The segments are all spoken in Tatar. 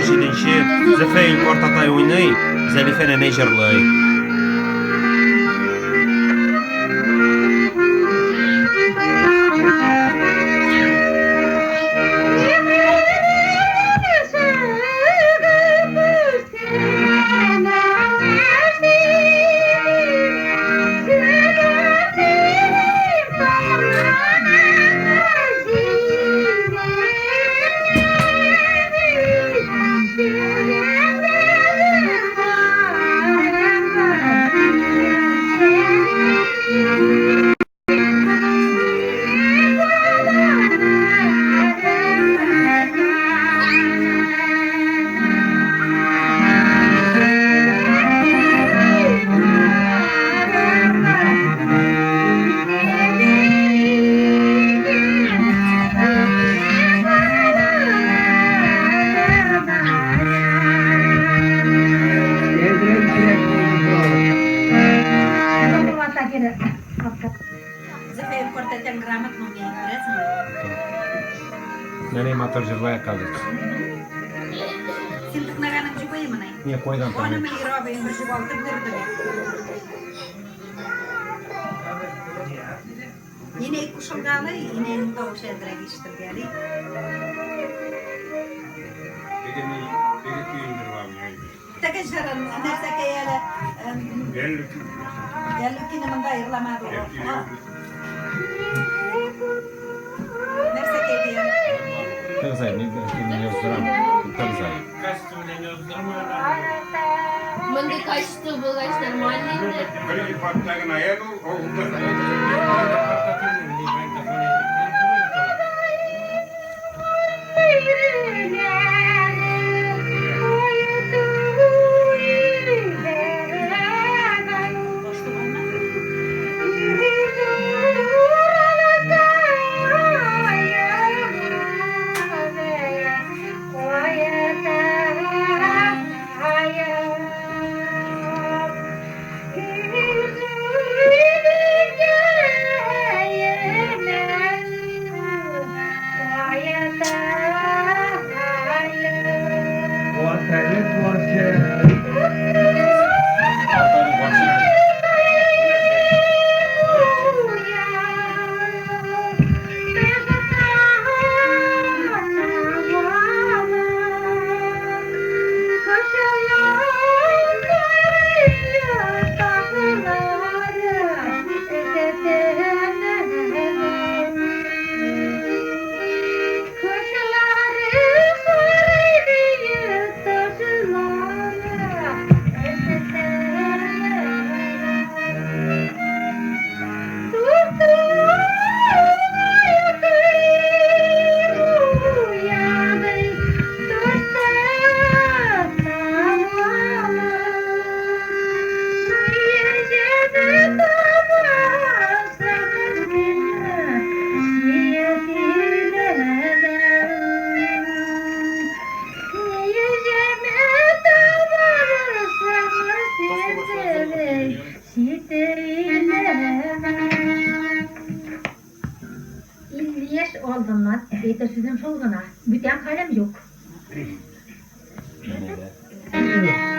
җиденче, Зөфәел картатай уйный, Зәлифә нәнәй җырлый. Зөфәр картәтәң грамотно умеет, беләсеңме? Нәнәй матур җырлай, оказывается. Син тыкнаганың җугыймыни? Не, кайдан Аны таныйм? Мөнир абыең бер җугалтып бирде бит. Инәй кушылгалы, инәйнең тавышы әзрәк ишетелгәли. Теге көен җырламый. Теге җырын нәрсәкәй әле? Әллүкине монда йырламады ул. Нәрсәкәй дигән? Тыгызай, мин мин яздырам. Тыгызай. Качество белән яздырма. Мондый качество булгач нормально инде. Бер илфатта гына әле ул, авылда. Алтайның башы. 50 яшь алдыннан әйтер сүзем шул гына. Бүтән хәлем юк. Нәнәйдә.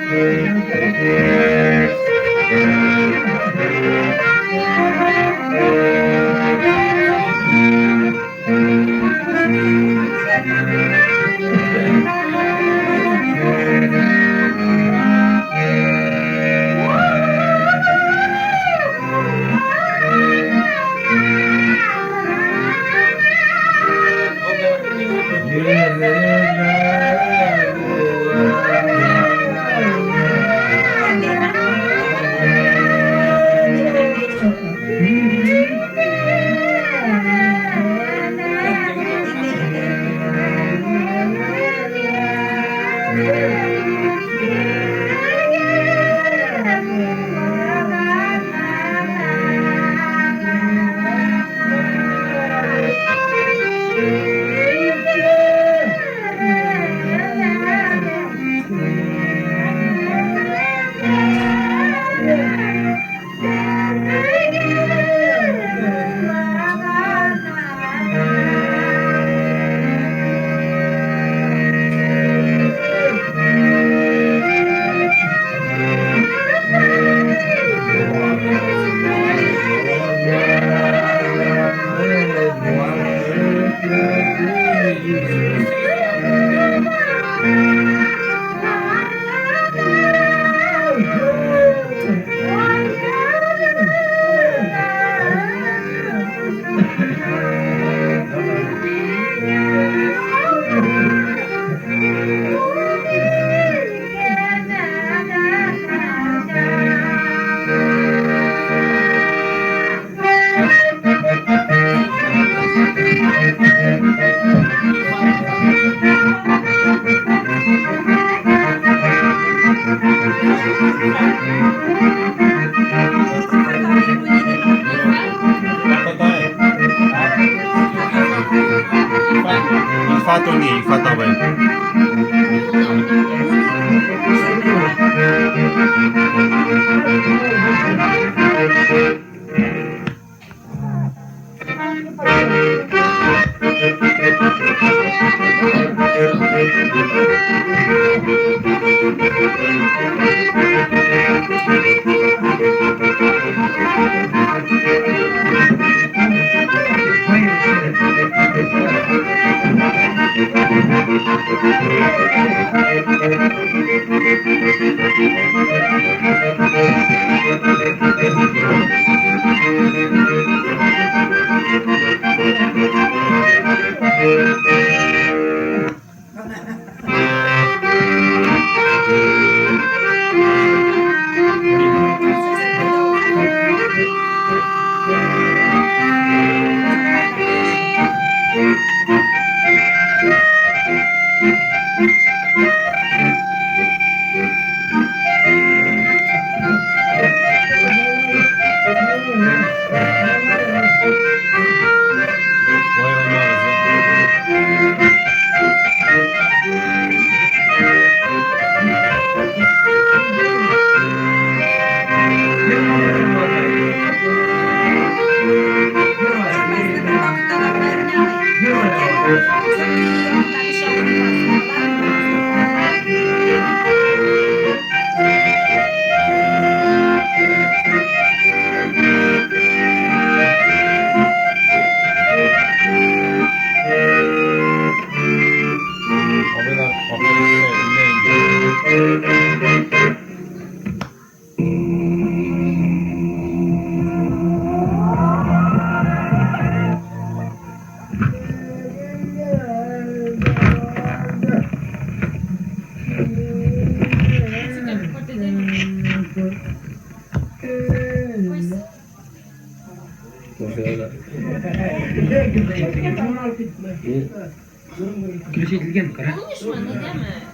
Илфат уйный, Илфат абый. Абыйлар, акыллы, үлә инде. Помнишь, мы, не